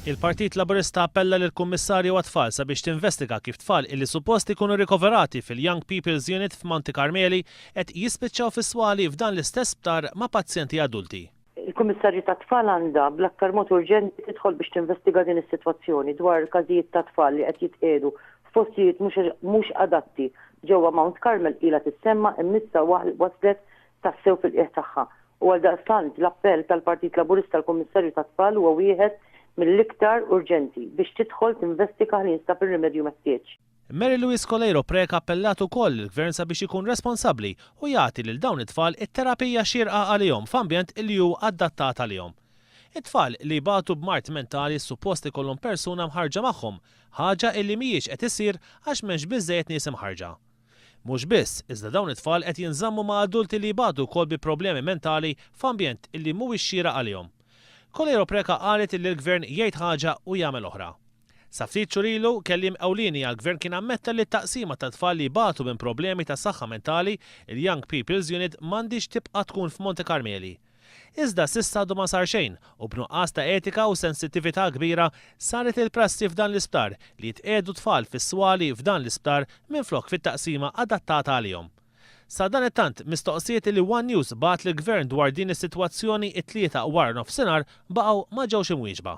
Il-Partit Laburista appella lill-Kummissarju għat-Tfal sabiex tinvestiga kif tfal illi suppost ikunu rikoverati fil-Young People's Unit f'Monte Carmeli qed jispiċċaw fis-swali f'dan l-istess sptar ma' pazjenti adulti. Il-Kummissarju tat-Tfal għandha bl-aktar mod urġenti tidħol biex tinvestiga din is-sitwazzjoni dwar każijiet ta' tfal li qed jitqiegħdu f'postijiet mhux adatti ġewwa Mount Carmel ilha tissemma imma issa waslet tassew fil-qiegħ tagħha u għaldaqstant l-appell tal-Partit Laburista għall-Kummissarju tat-Tfal huwa wieħed mill-iktar urġenti biex tidħol tinvestiga ħalli jinstab ir-rimedju meħtieġ. Mary Louise Coleiro Preca appellat ukoll lill-Gvern sabiex ikun responsabbli u jagħti lil dawn it-tfal it-terapija xierqa għalihom f'ambjent li hu adattat għalihom. It-tfal li jbatu b'mard mentali suppost ikollhom persuna mħarrġa magħhom, ħaġa illi mhijiex qed issir għax m'hemmx biżżejjed nies imħarrġa. Mhux biss, iżda dawn it-tfal qed jinżammu ma' adulti li jbatu wkoll bi problemi mentali f'ambjent illi mhuwiex xieraq għalihom. Coleiro Preca qalet illi l-Gvern jgħid ħaġa u jagħmel oħra. Sa ftit xhur ilu, kelliem ewlieni għall-Gvern kien ammetta li t-taqsima ta' tfal li jbatu minn problemi ta' saħħa mentali, il-Young People's Unit m'għandhiex tibqa' tkun f'Monte Carmeli. Iżda s'issa għadu ma sar xejn u b'nuqqas ta' etika u sensittività kbira saret il-prassi f'dan l-isptar li jitqiegħdu tfal fis-swali f'dan l-isptar minflok fit-taqsima adattata għalihom. Sadanittant, mistoqsijiet li one News bagħat lill-Gvern dwar din is-sitwazzjoni it-Tlieta waranofsinhar baqgħu ma ġewx imwieġba.